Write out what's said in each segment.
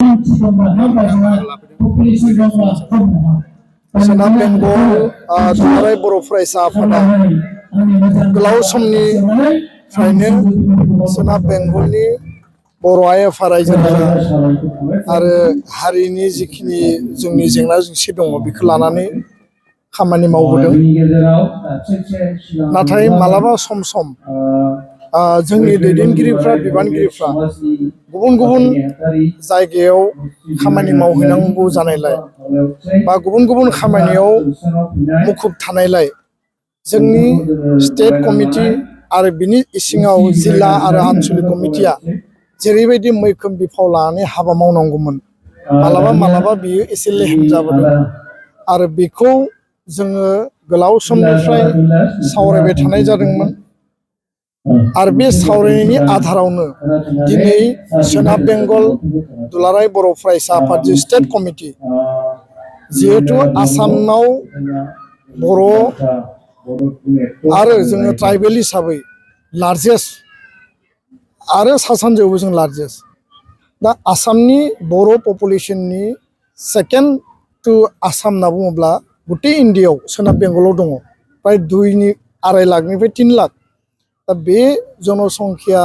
सोनाब बेंगल दुलाराय बर' फरायसा आफादा गोलाव समनिफ्रायनो सोनाब बेंगलनि बर' आफा रायजो राजा आरो हारिनि जिखिनि जोंनि जेंना जेंसि दङ बेखौ लानानै खामानि मावबोदों। नाथाय मालाबा सम जोंनि दैदेनगिरिफ्रा बिबानगिरिफ्रा गुबुन गुबुन जायगायाव खामानि मावहैनांगौ जानायलाय बा गुबुन गुबुन खामानियाव मुखुब थानायलाय जोंनि स्टेट कमिटि आरो बिनि इसिङाव जिल्ला आरो आनसलिक कमिटिया जेरैबायदि मैखोम बिफाव लानानै हाबा मावनांगौमोन मालाबा बियो एसे लेहेम जाबोदों आरो बेखौ जोङो गोलाव समनिफ्राय सावरायबाय थानाय जादोंमोन। आरो बे सावरायनायनि आधारावनो दिनै सोनाब बेंगल दुलाराय बर' फरायसा आफाद स्टेट कमिटि जिहेतु आसामाव बर' आरो जोङो ट्राइबेल हिसाबै लार्जेस्ट आरो सा सानजायावबो जों लार्जेस्ट दा आसामनि बर' पपुलेसननि सेकेन्ड टु आसाम होनना बुङोब्ला गटे इन्डियायाव सोनाब बेंगलाव दङ प्राय 2.2 लाखनिफ्राय 3 लाख। दा बे जनसंख्या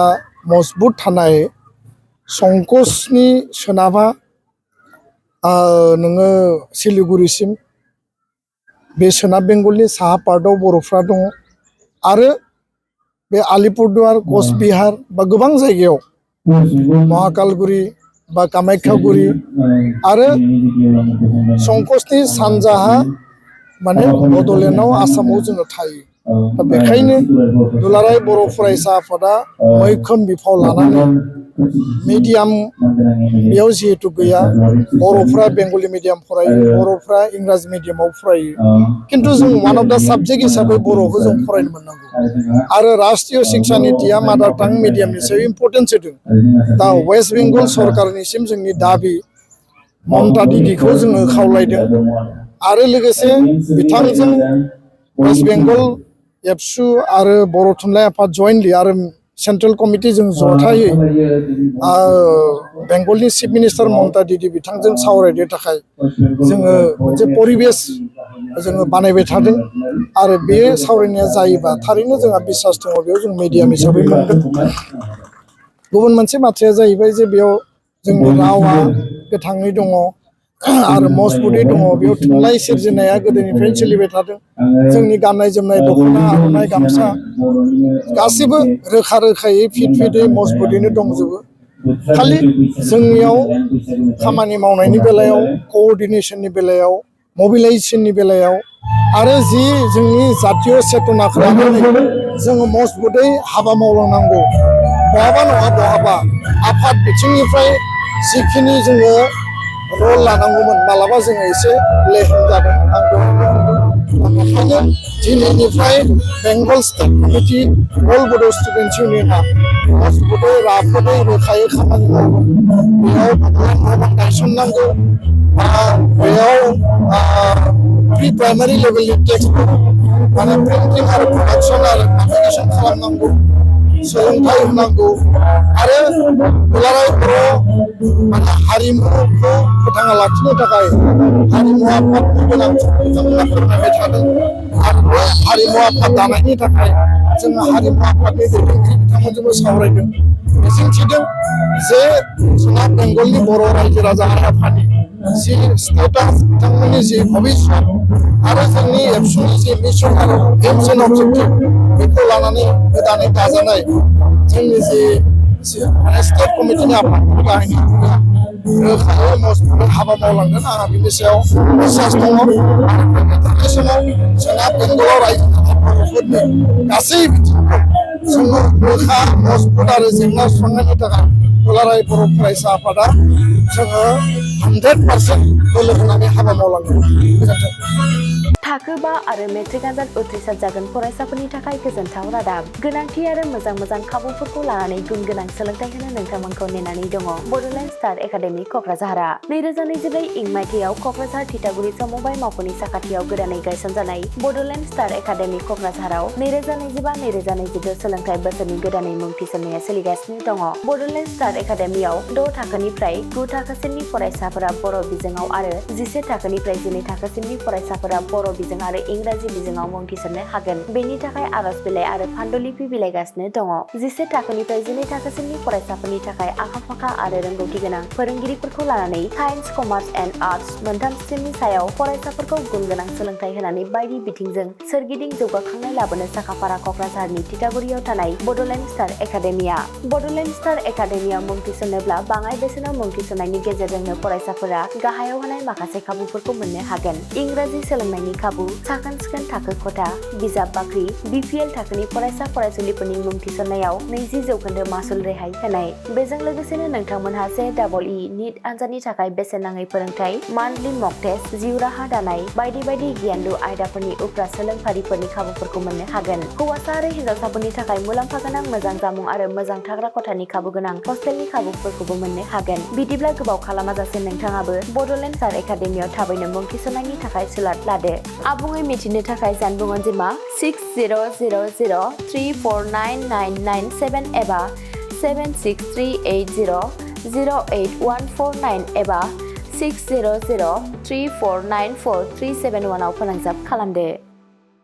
मजबुत थानाय संकसनि सोनाबा नोङो सिलिगुरिसिम बे सोनाब बेंगलनि साहा पार्टआव बर'फ्रा दङ आरो बे आलिपुरदुवार कचबिहार बा गोबां जायगायाव महाकालगुरि बा कामाख्यागुरि आरो संकसनि सानजाहा माने बड'लेण्डआव आसामाव जोङो थायो। दा बेखायनो दुलाराय बर' फरायसा आफादा मैखोम बिफाव लानानै मिडियाम बेयाव जिहेतु गैया बर'फ्रा बेंगलि मिडियाम फरायो बर'फ्रा इंराजि मिडियामाव फरायो किन्तु जों वान अफ दा साबजेक्ट हिसाबै बर'खौ जों फरायनो मोननांगौ आरो राष्ट्रीय शिक्षा नीतिया मादार टां मिडियामनि सायाव इम्पर्टेन्स होदों। दा वेस्ट बेंगल सरकारनिसिम जोंनि दाबि ममता दिदिखौ जोङो खावलायदों आरो लोगोसे बिथांजों वेस्ट बेंगल एबसु आरो बर' थुनलाइ आफाद जयेन्टलि आरो सेन्ट्रेल कमिटि जों जथायै बेंगलनि चिफ मिनिस्टार ममता दिदि बिथांजों सावरायनो थाखाय जोङो मोनसे परिबेस जोङो बानायबाय थादों आरो बे सावरायनाया जायोबा थारैनो जोंहा बिसास दङ बेयाव जों मिडियाम हिसाबै मोनगोन। गुबुन मोनसे बाथ्राया जाहैबाय जे बेयाव जोंनि रावा गोथाङै दङ आरो मजबुतै दङ बेयाव थुनलाइ सोरजिनाया गोदोनिफ्रायनो सोलिबाय थादों। जोंनि गाननाय जोमनाय दख'ना आर'नाइ गामसा गासिबो रोखा रोखायै फिटै मजबुतैनो दंजोबो। खालि जोंनियाव खामानि मावनायनि बेलायाव कअर्डिनेसननि बेलायाव मबिलाइजेसननि बेलायाव आरो जि जोंनि जातीय चेतनाखौ लानानै जोङो मजबुतै हाबा मावलांनांगौ बहाबा नङा बहाबा आफाद बिथिंनिफ्राय जिखिनि जोङो रल लानांगौमोन मालाबा जोङो एसे लेहेम जादों। आं बेखायनो दिनैनिफ्राय बेंगल स्टेट कमिटि अल बड' स्टुडेन्टस इउनियना मजबुतै राफोदै रोखायै खामानि मावगोन। बेयाव गायसननांगौ बेयाव प्रि प्राइमारि लेभेलनि टेक्सटबुक माने प्रिन्टिं आरो प्रडाक्सन आरो पाब्लिकेसन खालामनांगौ सोलोंथाइ होनांगौ आरो दुलाराय बर' माने हारिमुखौ फोथांना लाखिनो थाखाय हारिमु आफादनि गोनांथिखौ बिथांमोना फोरमायबाय थादों आरो बे हारिमु आफाद दानायनि थाखाय जोङो हारिमु आफादनि दैदेनगिरि बिथांमोनजोंबो सावरायदों मिजिंथिदों जे सोनाब बेंगलनि बर' रायजो राजा आफादनि जि स्टेटास बिथांमोननि जि भबिष्यत आरो जोंनि एबसुनि जि मिसन आरो एम्स एन्ड अबजेक्टिभ बेखौ लानानै गोदानै दाजानाय जोंनि जि स्टेट कमिटिनि आफादनि गाहायनि रोखायै मजबुतै हाबा मावलांगोन आंहा बिनि सायाव बिसास दङ आरो थांनाय समाव सोनाब बेंगलाव रायजो जानाय बर'फोरनि गासै बिथिंखौ जोङो रोखा मजबुत आरो जेंना सुस्रांनायनि थाखाय दुलाराय बर' फरायसा आफादा जोङो 100% बोलो होनानै हाबा मावलांगोन। गोजोन्थों। थाखो 5 आरो मेट्रिक आनजाद उथ्रिसार जागोन फरायसाफोरनि थाखाय गोजोनथाव रादाब। गोनांथि आरो मोजां खाबुफोरखौ लानानै गुन गोनां सोलोंथाइ होनो नोंथांमोनखौ नेनानै दङ बड'लेण्ड स्टार एकाडेमि क'क्राझारआ। 2024 इं मायथाइयाव क'क्राझार थिथागुरि समबाय मावख'नि साखाथियाव गोदानै गायसनजानाय बड'लेण्ड स्टार एकाडेमि क'क्राझाराव 2025-2026 सोलोंथाइ बोसोरनि गोदानै मुं थिसननाया सोलिगासिनो दङ। बड'लेण्ड स्टार एकाडेमियाव 6 थाखोनिफ्राय 9 थाखोसिमनि फरायसाफोरा बर' बिजोङाव आरो 11 थाखोनिफ्राय 12 थाखोसिमनि फरायसाफोरा बर' बिजों आरो इंराजि बिजोङाव मुं थिसननो हागोन। बेनि थाखाय आर'ज बिलाइ आरो फान्डुलिपि बिलाइगासिनो दङ। 11 थाखोनिफ्राय 12 थाखोसिमनि फरायसाफोरनि थाखाय आखा-फाखा आरो रोंगौथि गोनां फोरोंगिरिफोरखौ लानानै साइन्स, कमार्स एन्ड आर्टस मोनथाम स्ट्रिमनि सायाव फरायसाफोरखौ गुन गोनां सोलोंथाइ होनानै बायदि बिथिंजों सोरगिदिं जौगाखांनाय लाबोनो साखाफारा क'क्राझारनि थिथागुरियाव थानाय Bodoland star academia. Bodoland star एकाडेमियाव मुं थिसननोब्ला बाङाइ बेसेनाव मुं थिसननायनि गेजेरजोंनो फरायसाफोरा गाहायाव होनाय माखासे खाबुफोरखौ मोननो हागोन। इंराजि सोलोंनायनि खाबु, साखोन-सिखोन थाखो खथा, बिजाब बाख्रि, BPL थाखोनि फरायसा फरायसुलिफोरनि मुं थिसननायाव 20% मासुल रेहाय होनाय। बेजों लोगोसेनो नोंथांमोनहा JEE नीट आनजादनि थाखाय बेसेन नाङै फोरोंथाय, मान्थलि मक टेस्ट, जिउ राहा दानाय बायदि आयदाफोरनि उफ्रा सोलोंफारिफोरनि खाबुफोरखौ मोननो हागोन। हौवासा आरो हिन्जावसाफोरनि थाखाय मुलाम्फा गोनां मोजां जामुं आरो मोजां थाग्रा खथानि खाबु गोनां हस्टेलनि खाबुफोरखौबो मोननो हागोन। बिदिब्ला गोबाव खालामाजासे नोंथाङाबो बड'लेण्ड स्टार एकाडेमियाव थाबैनो मुं थिसननायनि थाखाय सुलाद लादो। आबुङै मिथिनो थाखाय जानबुं अनजिमा 6000349997 एबा 7638008149 एबा 6003494371 आव फोनांजाब खालामदो।